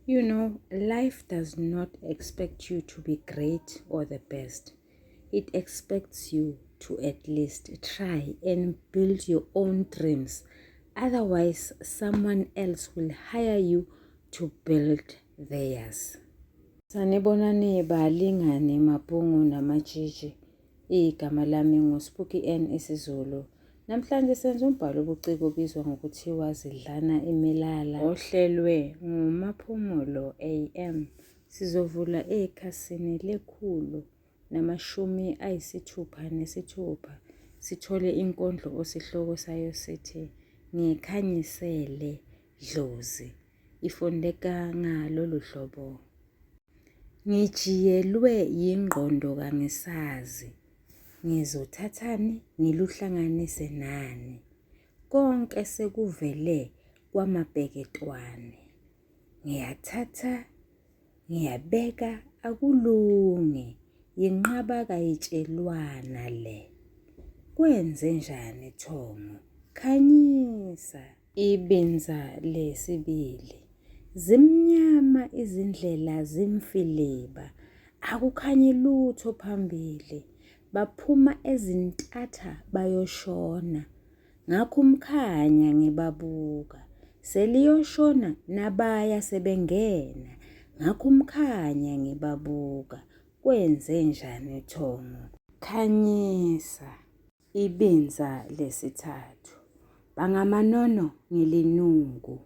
You know, life does not expect you to be great or the best. It expects you to at least try and build your own dreams. Otherwise, someone else will hire you to build theirs. Sanibonani balingani mabhungu namatshitshi. Igama lami nguSpooky N isiZulu. Namhlanje senza umbhalo obuciko obizwa ngokuthiwa Zidlana Imilala ohlelwe nguMaphumulo AM. Sizovula ekhasini 166 sithole inkondlo osihloko sayo sithi Ngikhanyisele Dlozi. Ifundeka ngalolu hlobo. Ngijiyelwe yingqondo kangisazi ngizothathani ngiluhlanganise nani. Konke sekuvele kwamapeketwane. Ngiyathatha ngiyabeka akulungi yinqaba kayitshelwana le. Kwenzenjani Thongo? Khanyisa. Ibinza lesibili. Zimnyama izindlela zimfiliba, akukhanyi lutho phambili. Baphuma ezintatha bayoshona. Ngakho umkhanya ngibabuka. Seliyoshona nabaya sebengena. Ngakho umkhanya ngibabuka. Kwenzenjani Thongo? Khanyisa. Ibinza lesithathu. Bangamanono ngilinuku.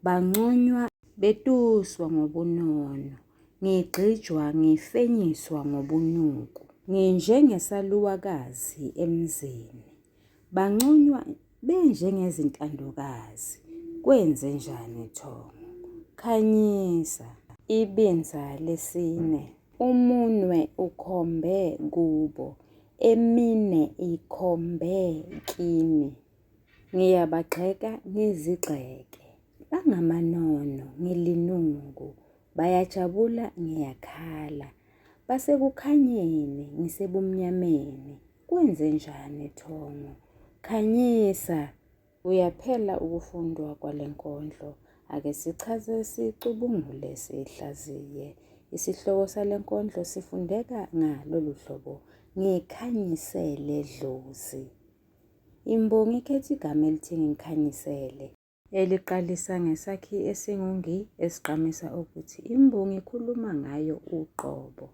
Banconywa betuswa ngobunono. Ngigqijwa ngifenyiswa ngobunuku. Nginjengesaluwakazi emzini. Banconywa benjengezintandokazi. Kwenzenjani Thongo? Khanyisa. Ibinza lesine. Umunwe ukhombe kubo, emine ikhombe kimi. Ngiyabagxeka ngizigxeke. Bangamanono ngilinuku, bayajabula ngiyakhala. Basekukhanyeni ngisebumnyameni. Kwenzenjani Thongo? Khanyisa! Kuyaphela ukufundwa kwale nkondlo. Ake sichaze sicubungule sihlaziye. Isihloko sale nkondlo sifundeka ngalolu hlobo, Ngikhanyisele Dlozi. Imbongi ikhetha igama elithi ngikhanyisele. Eliqalisa ngesakhi esingu-ngi esigqamisa ukuthi imbongi ikhuluma ngayo uqobo.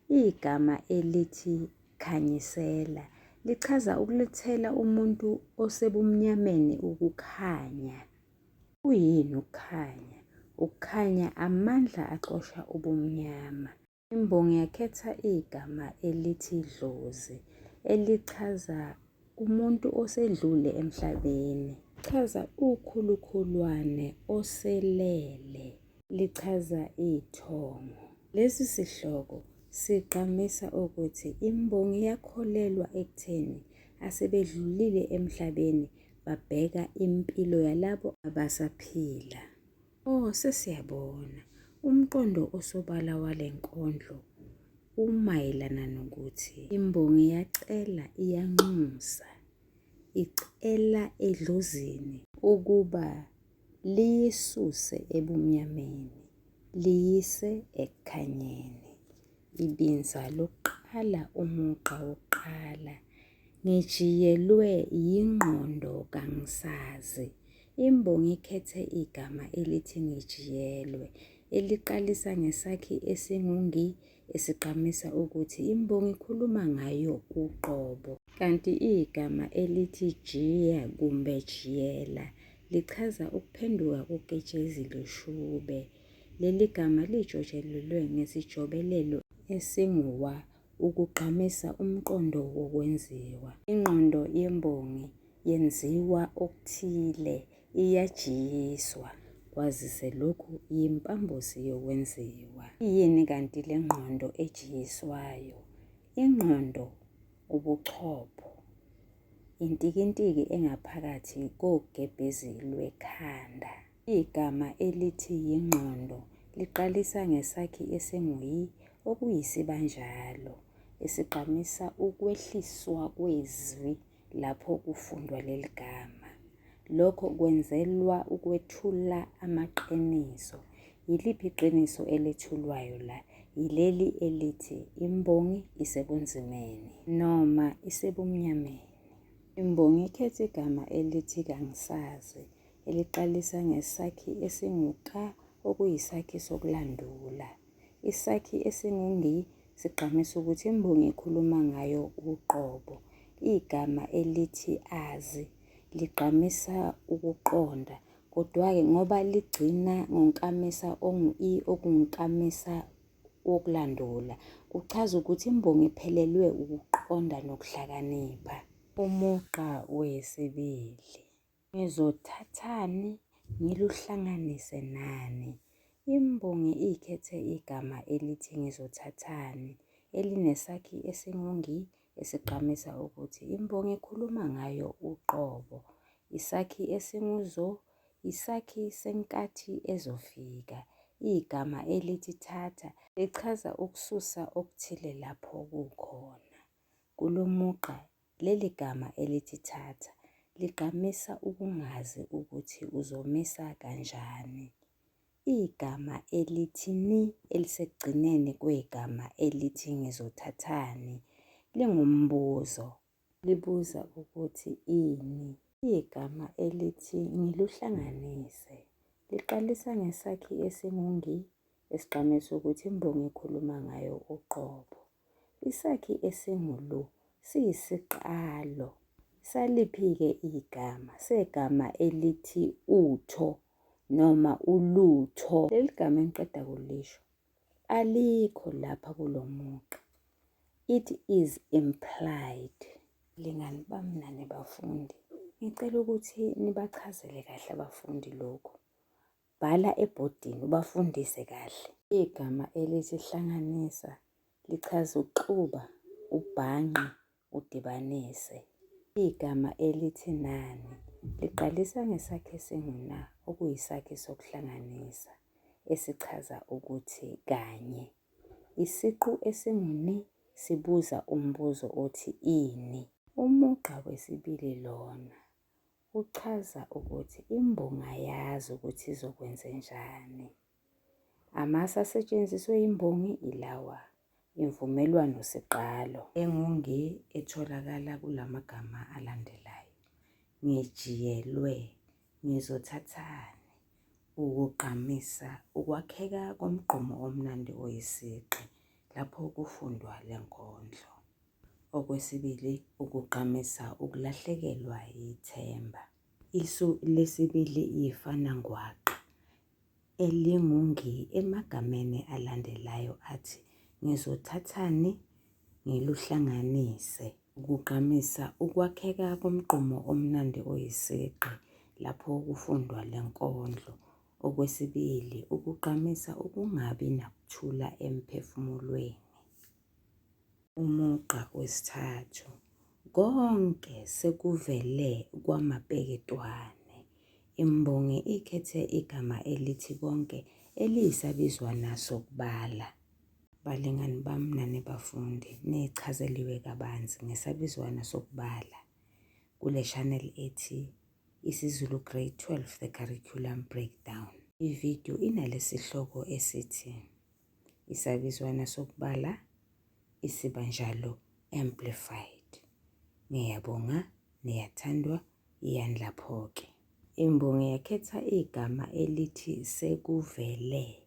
Igama elithi khanyisela lichaza ukulethela umuntu osebumnyameni ukukhanya. Kuyini ukukhanya? Ukukhanya amandla axosha ubumnyama. Imbongi yakhetha igama elithi dlozi elichaza umuntu osedlule emhlabeni. Lichaza ukhulukhulwane oselele. Lichaza ithongo. Lesi sihloko sigqamisa ukuthi imbongi yakholelwa ekutheni asebedlulile emhlabeni babheka impilo yalabo abasaphila. Oh, sesiyabona. Umqondo osobala wale nkondlo umayelana nokuthi imbongi iyacela, iyanxusa, icela edlozini ukuba liyisuse ebumnyameni, liyise ekukhanyeni. Ibinza lokuqala umugqa wokuqala. Ngijiyelwe yingqondo kangisazi. Imbongi ikhethe igama elithi ngijiyelwe, eliqalisa ngesakhi esingu-ngi esigqamisa ukuthi imbongi ikhuluma ngayo uqobo. Kanti igama elithi jiya kumbe jiyela lichaza ukuphenduka koketshezi lushube. Leli gama lijotshelelwe ngesijobelelo esingu-wa ukugqamisa umqondo wokwenziwa. Ingqondo yembongi yenziwa okuthile, iyajiyiswa, kwazise lokhu yimpambosi yokwenziwa. Iyini kanti le ngqondo ejiyiswayo? Ingqondo ubuchopho, intikintiki engaphakathi kogebhezi lwekhanda. Igama elithi yingqondo liqalisa ngesakhi esingu-yi okuyisibanjalo esigqamisa ukwehliswa kwezwi lapho kufundwa leli gama. Lokho kwenzelwa ukwethula amaqiniso. Yiliphi iqiniso elethulwayo la? Yileli elithi imbongi isebunzimeni noma isebumnyameni. Imbongi ikhetha igama elithi kangisazi eliqalisa ngesakhi esingu-ka okuyisakhi sokulandula. Isakhi esingu-ngi sigqamisa ukuthi imbongi ikhuluma ngayo uqobo. Igama elithi azi ligqamisa ukuqonda kodwa-ke ngoba ligcina ngonkamisa ongu-i okungunkamisa wokulandula, kuchaza ukuthi imbongi iphelelwe ukuqonda nokuhlakanipha. Umugqa wesibili. Ngizothathani ngiluhlanganise nani? Imbongi ikhethe igama elithi ngizothathani elinesakhi esingu-ngi esigqamisa ukuthi imbongi ikhuluma ngayo uqobo. Isakhi esingu-zo isakhi senkathi ezofika. Igama elithi thatha lichaza ukususa okuthile lapho kukhona. Kulo mugqa leli gama elithi thatha ligqamisa ukungazi ukuthi uzomisa kanjani. Igama elithi ni elisekugcineni kwegama elithi ngizothathani lingumbuzo. Libuza ukuthi ini. Igama elithi ngiluhlanganise liqalisa ngesakhi esingu-ngi esigqamisa ukuthi imbongi ikhuluma ngayo uqobo. Isakhi esingu-lu siyisiqalo saliphi-ke igama? Segama elithi utho noma ulutho. Leli gama engiqeda kulisho alikho lapha kulo mugqa. It is implied. Lingani bami nani bafundi, ngicela ukuthi nibachazele kahle abafundi lokhu. Bhala ebhodini ubafundise kahle. Igama elithi hlanganisa lichaza ukuxuba, ubhanqe, udibanise. Igama elithi nani liqalisa ngesakhi esingu-na okuyisakhi sokuhlanganisa esichaza ukuthi kanye. Isiqu esingu-ni sibuza umbuzo othi ini. Umugqa wesibili lona uchaza ukuthi imbongi ayazi ukuthi izokwenzenjani. Amasu asetshenziswe imbongi ilawa, imvumelwano siqalo. Engu-ngi etholakala kula magama alandelayo, ngijiyelwe, ngizothathani, ukugqamisa ukwakheka komgqumo omnandi oyisigqi lapho kufundwa le nkondlo. Okwesibili, ukugqamisa ukulahlekelwa yithemba. Isu lesibili yifana ngwaqa elingu-ngi emagameni alandelayo athi, ngizothathani ngiluhlanganise. Ukugqamisa ukwakheka komgqumo omnandi oyisigqi lapho kufundwa le nkondlo. Okwesibili, ukugqamisa ukungabi nakuthula emphefumulweni. Umugqa wesithathu, konke sekuvele kwamapeketwane. Imbongi ikhethe igama elithi konke eliyisabizwana sokubala. Balingani bami nani bafundi, nichazeliwe kabanzi ngesabizwana sokubala kule channel ethi isiZulu Grade 12 The Curriculum Breakdown. Ividiyo inalesihloko esithi Isabizwana sokubala isibanjalo amplified. Ngiyabonga, niyathandwa, iyani lapho-ke. Imbongi yakhetha igama elithi sekuvele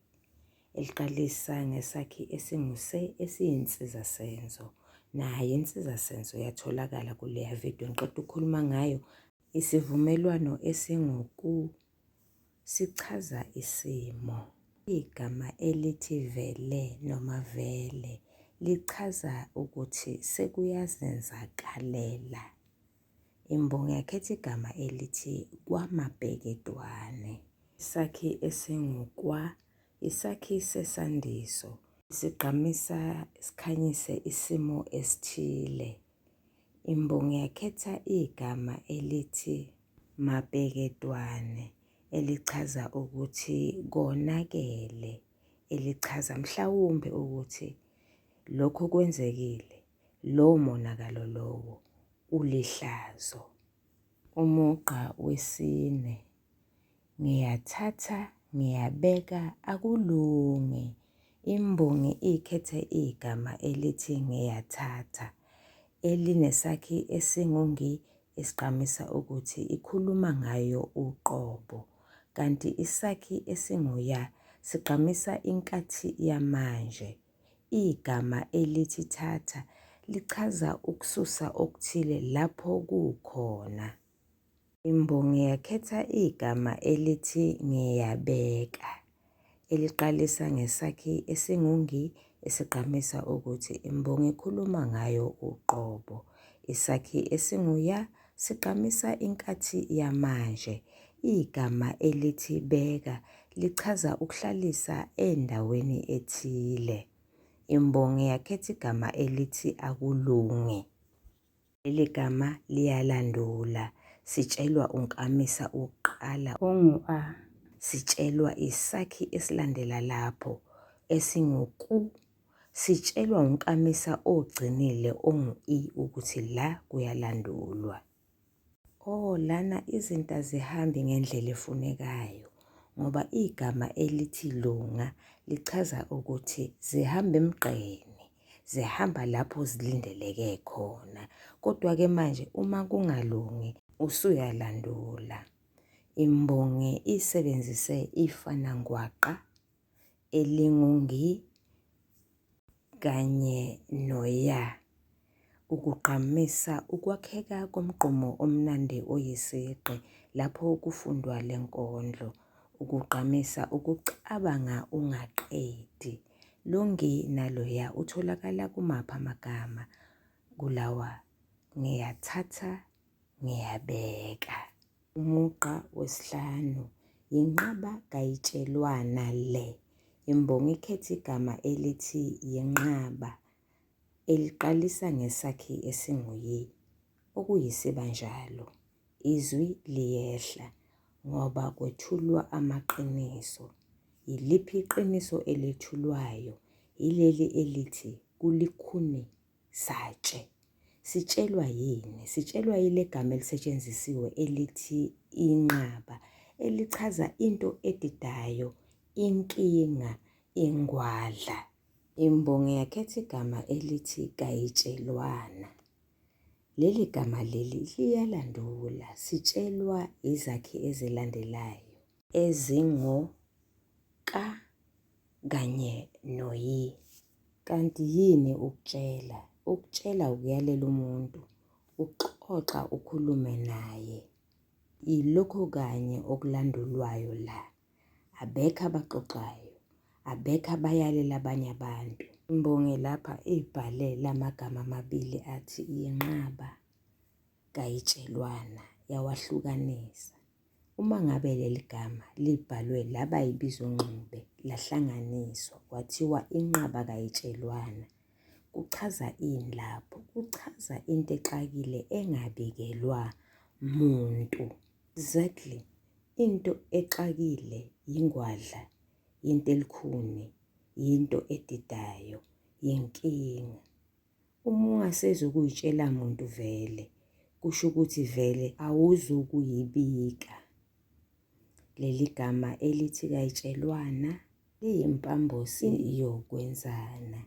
eliqalisa ngesakhi esingu-se esiyinsizasenzo. Nayo insizasenzo yatholakala kuleya vidiyo engiqeda ukukhuluma ngayo. Isivumelwano esingu-ku sichaza isimo. Igama elithi vele noma vele lichaza ukuthi sekuyazenzakalela. Imbongi yakhetha igama elithi kwamapeketwane. Isakhi esingu-kwa isakhi sesandiso. Sigqamisa sikhanyise isimo esithile. Imbongi yakhetha igama elithi mapeketwane elichaza ukuthi konakele, elichaza mhlawumbe ukuthi lokho kwenzekile, lowo monakalo lowo ulihlazo. Umugqa wesine, ngiyathatha Ngiyabeka akulungi. Imbongi ikhethe igama elithi ngiyathatha elinesakhi esingu-ngi esigqamisa ukuthi ikhuluma ngayo uqobo. Kanti isakhi esingu-ya sigqamisa inkathi yamanje. Igama elithi thatha lichaza ukususa okuthile lapho kukhona. Imbongi yakhetha igama elithi ngiyabeka eliqalisa ngesakhi esingu-ngi esigqamisa ukuthi imbongi ikhuluma ngayo uqobo. Isakhi esingu-ya sigqamisa inkathi yamanje. Igama elithi beka lichaza ukuhlalisa endaweni ethile. Imbongi yakhetha igama elithi akulungi. Leli gama liyalandula. Sitshelwa unkamisa wokuqala ongu-a. Sitshelwa isakhi esilandela lapho esingu-ku. Sitshelwa unkamisa ogcinile ongu-i ukuthi la kuyalandulwa. Oh lana izinto azihambi ngendlela efunekayo ngoba igama elithi lunga lichaza ukuthi zihamba emgqeni, zihamba lapho zilindeleke khona. Kodwa-ke manje uma kungalungi usuyalandula. Imbongi isebenzise ifanangwaqa elingu-ngi kanye no-ya ukugqamisa ukwakheka komgqumo omnandi oyisigqi lapho kufundwa le nkondlo. Ukugqamisa ukucabanga ungaqedi. Lo ngi nalo ya utholakala kumaphi amagama kulawa ngiyathatha ngiyabeka. Umugqa wesihlanu, Yinqaba kayitshelwana le. Imbongi ikhethe igama elithi yinqaba eliqalisa ngesakhi esingu-yi, okuyisibanjalo. Izwi liyehla ngoba kwethulwa amaqiniso. Yiliphi iqiniso elethulwayo? Yileli elithi kulikhuni satshe. Sitshelwa yini? Sitshelwa yile gama elisetshenzisiwe elithi inqaba, elichaza into edidayo, inkinga, ingwadla. Imbongi yakhetha igama elithi kayitshelwana. Leli gama leli liyalandula, sitshelwa izakhi ezilandelayo. Ezingo ka kanye no-yi. Kanti yini ukutshela? Ukutshela ukuyalela umuntu, ukuxoxa ukhulume naye. Yilokho kanye okulandulwayo la. Abekho abaxoxayo, abekho abayalela abanye abantu. Imbongi lapha ibhale la magama amabili athi yinqaba kayitshelwana yawahlukanisa. Uma ngabe leli gama libhalwe laba yibizongxube lahlanganiswa kwathiwa inqaba kayitshelwana, kuchaza ini lapho? Kuchaza into exakile engabikelwa muntu. Exactly. Into exakile yingwadla, yinto elikhuni, yinto edidayo, yinkinga. Uma ungasezukuyitshela muntu vele, kusho ukuthi vele awuzukuyibika. Leli gama elithi kayitshelwana liyimpambosi yokwenzana,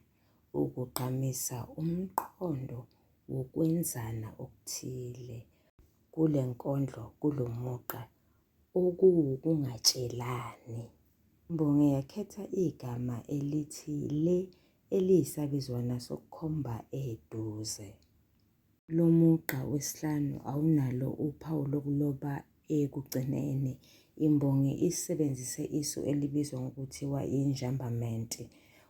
ukugqamisa umqondo wokwenzana okuthile. Kule nkondlo kulo mugqa okuwukungatshelani. Imbongi yakhetha igama elithi le eliyisabizwana sokukhomba eduze. Lo mugqa wesihlanu awunalo uphawu lokuloba ekugcineni. Imbongi isebenzise isu elibizwa ngokuthiwa yinjambamenti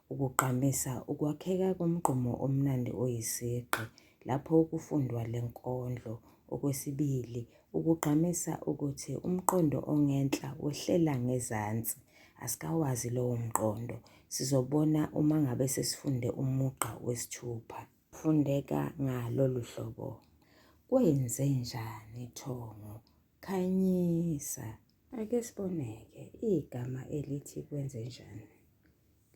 ukugqamisa ukwakheka komgqumo omnandi oyisigqi lapho kufundwa le nkondlo. Okwesibili, ukugqamisa ukuthi umqondo ongenhla wehlela ngezansi. Asikawazi lowo mqondo. Sizobona uma ngabe sesifunde umugqa wesithupha. Fundeka ngalolu hlobo. Kwenzenjani Thongo? Khanyisa. Ake sibone-ke igama elithi kwenzenjani.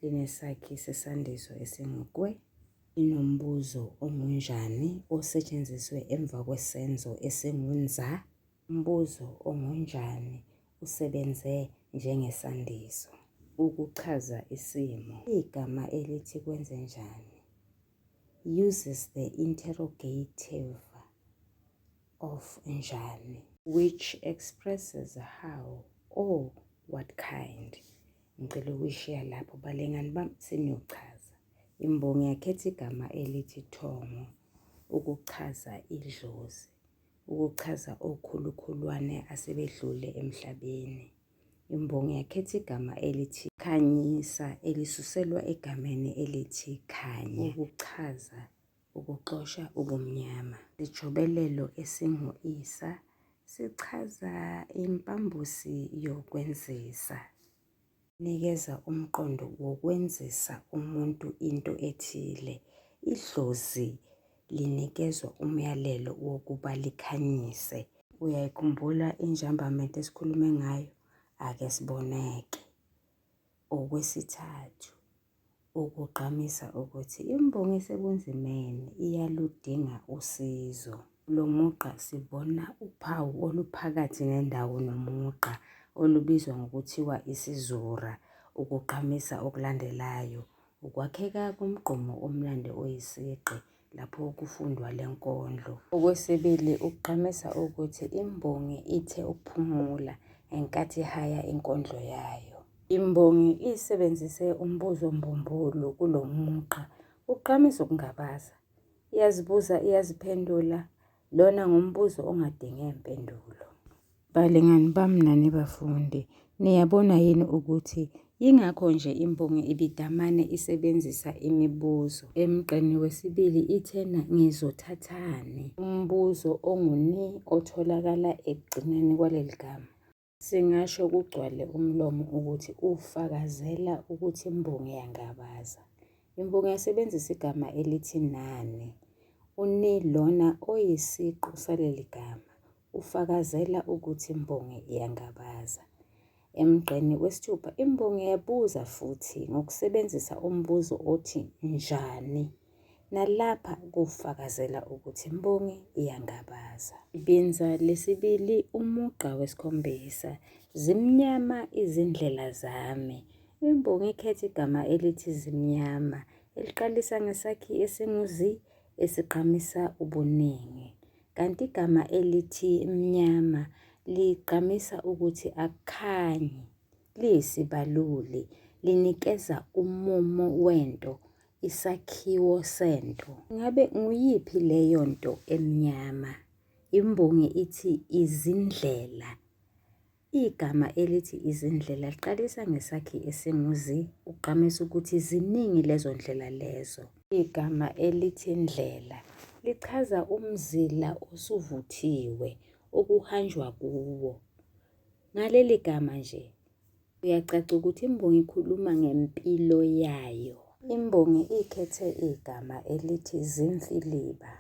Linesakhi sesandiso esingukwe. Linombuzo ongunjani osetshenziswe emva kwesenzo esingunza. Umbuzo ongunjani usebenze njengesandiso. Ukuchaza isimo. Igama elithi kwenzenjani uses the interrogative of njani which expresses how or what kind. Ngicela ukuyishiya lapho balingani bami seniyochaza. Imbongi yakhetha igama elithi thongo ukuchaza idlozi, ukuchaza okhulukhulwane asebedlule emhlabeni. Imbongi yakhetha igama elithi khanyisa elisuselwa egameni elithi khanya ukuchaza ukuxosha ubumnyama. Isijobelelo esingu-isa sichaza impambosi yokwenzisa. Nikeza umqondo wokwenzisa umuntu into ethile. Idlozi linikezwa umyalelo wokuba likhanyise. Uyayikhumbula injambamento esikhulume ngayo? Ake siboneke. Okwesithathu, ukugqamisa ukuthi imbongi esebunzimeni iyaludinga usizo. Kulo mugqa sibona uphawu oluphakathi nendawo nomugqa olubizwa ngokuthiwa isizura ukugqamisa okulandelayo. Ukwakheka komgqumo omnandi oyisigqi lapho kufundwa le nkondlo. Okwesibili, ukugqamisa ukuthi imbongi ithe ukuphumula ngenkathi ihaya inkondlo yayo. Imbongi isebenzise umbuzo mbumbulu kulo mugqa ukugqamisa ukungabaza. Iyazibuza iyaziphendula, lona ngumbuzo ongadinge mpendulo. Balingani bami nani bafundi, niyabona yini ukuthi yingakho nje imbongi ibidamane isebenzisa imibuzo. Emgqeni wesibili ithena ngizothathani? Umbuzo ongu-ni otholakala ekugcineni kwaleli gama. Singasho kugcwale umlomo ukuthi ufakazela ukuthi imbongi iyangabaza. Imbongi yasebenzisa igama elithi nani. U-ni lona oyisiqu saleli gama ufakazela ukuthi imbongi iyangabaza. Emgqeni wesithupha imbongi yabuza futhi ngokusebenzisa umbuzo othi njani. Nalapha kufakazela ukuthi imbongi iyangabaza. Ibinza lesibili umugqa wesikhombisa. Zimnyama izindlela zami. Imbongi ikhetha igama elithi zimnyama eliqalisa ngesakhi esingu-zi esigqamisa ubuningi. Kanti igama elithi mnyama ligqamisa ukuthi akukhanyi, liyisibaluli, linikeza umumo wento, isakhiwo sento. Ngabe nguyiphi leyo nto emnyama? Imbongi ithi izindlela. Igama elithi izindlela liqalisa ngesakhi esingu-zi ukugqamisa ukuthi ziningi lezo ndlela lezo. Igama elithi ndlela lichaza umzila osuvuthiwe okuhanjwa kuwo. Ngaleli gama nje kuyacaca ukuthi imbongi ikhuluma ngempilo yayo. Imbongi ikhethe igama elithi zimfiliba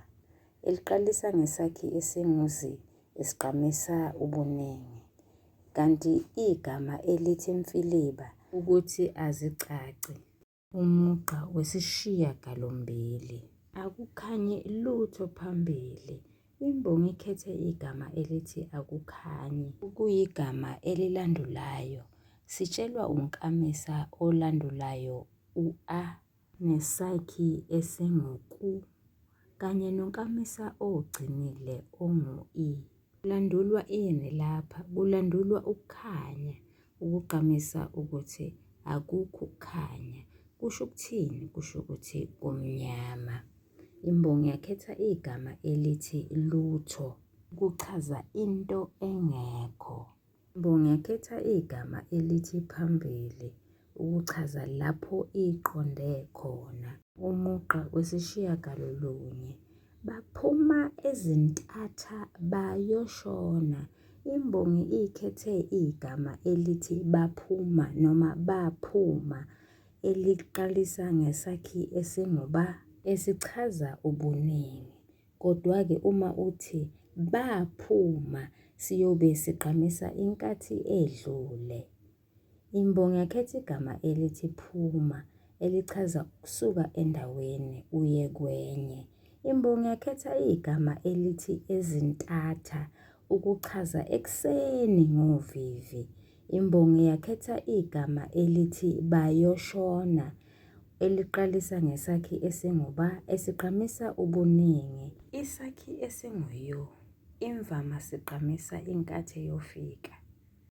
eliqalisa ngesakhi esingu-zi esigqamisa ubuningi. Kanti igama elithi mfiliba ukuthi azicaci. Umugqa wesishiyagalombili. Akukhanyi lutho phambili. Imbongi ikhethe igama elithi akukhanyi. Kuyigama elilandulayo. Sitshelwa unkamisa olandulayo u-a. Nesakhi esingu-ku kanye nonkamisa ogcinile ongu-i. Kulandulwa ini lapha? Kulandulwa ukukhanya, ukugqamisa ukuthi akukho ukukhanya. Kusho ukuthini? Kusho ukuthi kumnyama. Imbongi yakhetha igama elithi lutho ukuchaza into engekho. Imbongi yakhetha igama elithi phambili ukuchaza lapho iqonde khona. Umugqa wesishiyagalolunye. Baphuma ezintatha bayoshona. Imbongi ikhethe igama elithi baphuma noma baphuma eliqalisa ngesakhi esingu-ba esichaza ubuningi. Kodwa-ke uma uthi baphuma siyobe sigqamisa inkathi edlule. Imbongi yakhetha igama elithi phuma elichaza ukusuka endaweni uye kwenye. Imbongi yakhetha igama elithi ezintatha ukuchaza ekuseni ngovivi. Imbongi yakhetha igama elithi bayoshona eliqalisa ngesakhi esingu-ba esigqamisa ubuningi. Isakhi esingu-yo imvama sigqamisa inkathi eyofika.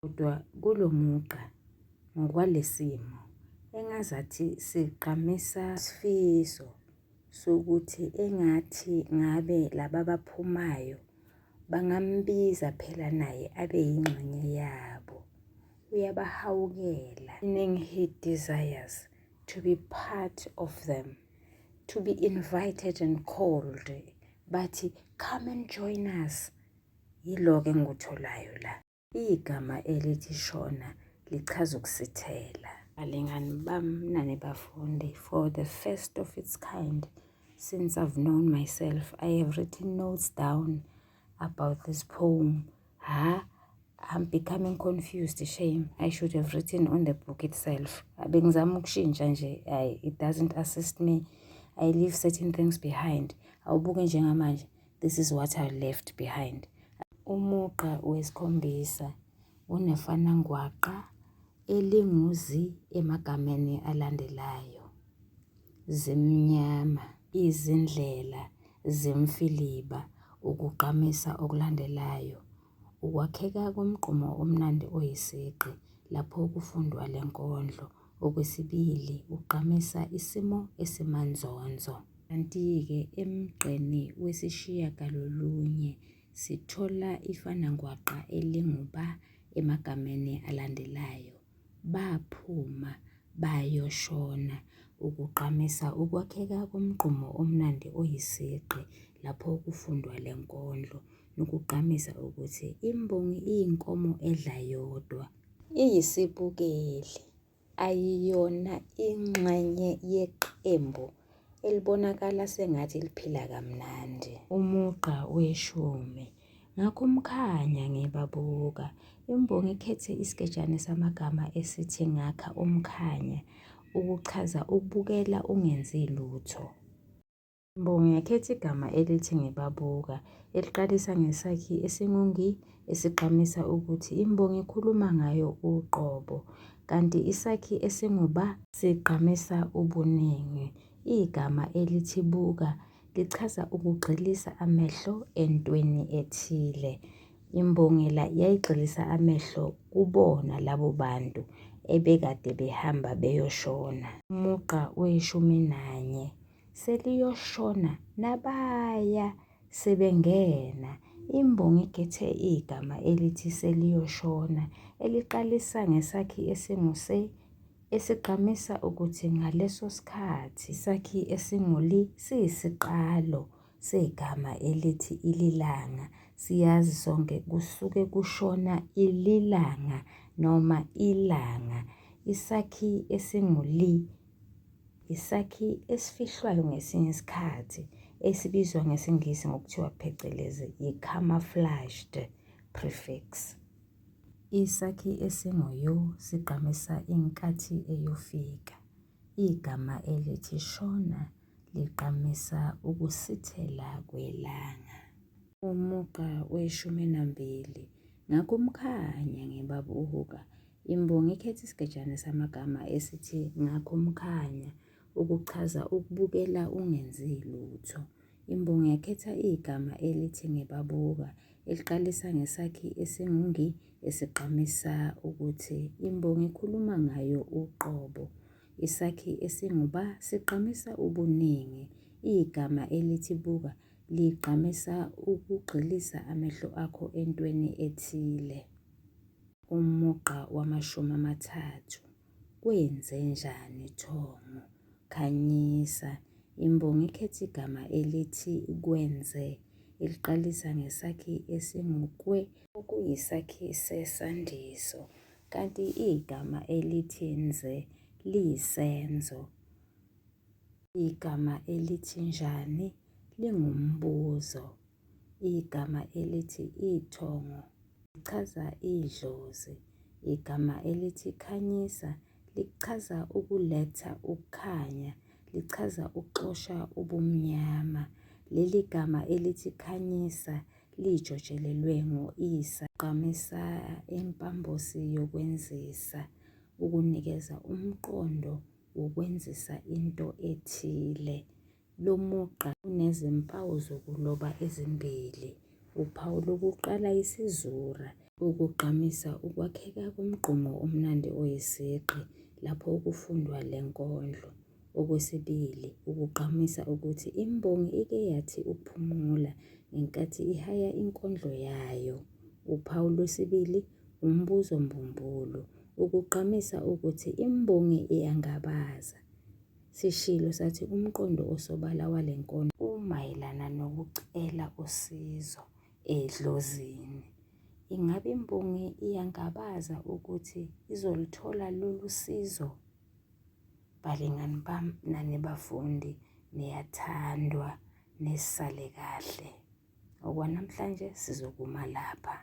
Kodwa kulo mugqa ngokwalesimo engazathi sigqamisa isifiso sokuthi engathi ngabe laba abaphumayo bangambiza phela naye abe yingxenye yabo. Uyabahawukela. Meaning he desires to be part of them, to be invited and called. Bathi come and join us. Yiloko engikutholayo la. Igama elithi shona lichaza ukusithela. Balingani bami nani bafundi, for the first of its kind since I've known myself, I have written notes down about this poem. Ha, I'm becoming confused, shame. I should have written on the book itself. Bengizama ukushintsha nje, it doesn't assist me. I leave certain things behind. Awubuke njengamanje, this is what I left behind. Umugqa wesikhombisa unefanangwaqa elingu-zi emagameni alandelayo, zimnyama izindlela zemfiliba ukugqamisa okulandelayo, ukwakheka komgqumo omnandi oyisigqi lapho kufundwa le nkondlo. Okwesibili ugqamisa isimo esimanzonzo. Kanti-ke emgqeni wesishiyagalolunye sithola ifanangwaqa elingu-ba emagameni alandelayo, baphuma, bayoshona, ukugqamisa ukwakheka komgqumo omnandi oyisigqi lapho kufundwa le nkondlo nokugqamisa ukuthi imbongi iyinkomo edla yodwa. Iyisibukeli. Ayiyona ingxenye yeqembu elibonakala sengathi liphila kamnandi. Umugqa weshumi, Ngakho umkhanya ngibabuka. Imbongi ikhethe isigejane samagama esithi ngakha umkhanya ukuchaza ukubukela ungenzi lutho. Imbongi yakhetha igama elithi ngibabuka, eliqalisa ngesakhi esingu-ngi esigqamisa ukuthi imbongi ikhuluma ngayo uqobo, kanti isakhi esingu-ba sigqamisa ubuningi. Igama elithi buka lichaza ukugxilisa amehlo entweni ethile. Imbongi la yayigxilisa amehlo kubona labo bantu ebekade behamba beyoshona. Umugqa weshumi nanye, Seliyoshona nabaya sebengena. Imbongi ikhethe igama elithi seliyoshona eliqalisa ngesakhi esingu-se esigqamisa ukuthi ngaleso sikhathi isakhi esingu-li siyisiqalo segama elithi ililanga. Siyazi sonke kusuke kushona ililanga noma ilanga. Isakhi esingu-li Isakhi esifihlwayo ngesinye isikhathi esibizwa ngesiNgisi ngokuthiwa phecelezi yi-camouflaged prefix. Isakhi esingu-yo sigqamisa inkathi eyofika. Igama elithi shona ligqamisa ukusithela kwelanga. Umugqa weshumi nambili, Ngakumkhanya ngibabuka. Imbongi ikhetha isigejane samagama esithi ngakumkhanya ukuchaza ukubukela ungenzi lutho. Imbongi yakhetha igama elithi ngibabuka eliqalisa ngesakhi esingu-ngi esigqamisa ukuthi imbongi ikhuluma ngayo uqobo. Isakhi esingu-ba sigqamisa ubuningi. Igama elithi buka ligqamisa ukugxilisa amehlo akho entweni ethile. Umugqa wamashumi amathathu. Kwenzenjani Thongo? Khanyisa. Imbongi ikhetha igama elithi kwenze eliqalisa ngesakhi esingukwe okuyisakhi sesandiso kanti igama elithi nze liyisenzo. Igama elithi njani lingumbuzo. Igama elithi ithongo lichaza idlozi. Igama elithi khanyisa lichaza ukuletha ukukhanya, lichaza ukuxosha ubumnyama. Leli gama elithi khanyisa lijotshelelwe ngo-isa. Gqamisa impambosi yokwenzisa, ukunikeza umqondo wokwenzisa into ethile. Lo mugqa unezimpawu zokuloba ezimbili. Uphawu lokuqala isizura, ukugqamisa ukwakheka komgqumo omnandi oyisigqi lapho kufundwa le nkondlo. Okwesibili, ukugqamisa ukuthi imbongi ike yathi ukuphumula ngenkathi ihaya inkondlo yayo. Uphawu lwesibili, umbuzo mbumbulu, ukugqamisa ukuthi imbongi iyangabaza. Sishilo sathi umqondo osobala wale nkondlo umayelana nokucela usizo edlozini. Ingabe imbongi iyangabaza ukuthi izoluthola lolu sizo? Balingani bami nani bafundi niyathandwa nisale kahle. Okwanamhlanje sizokuma lapha.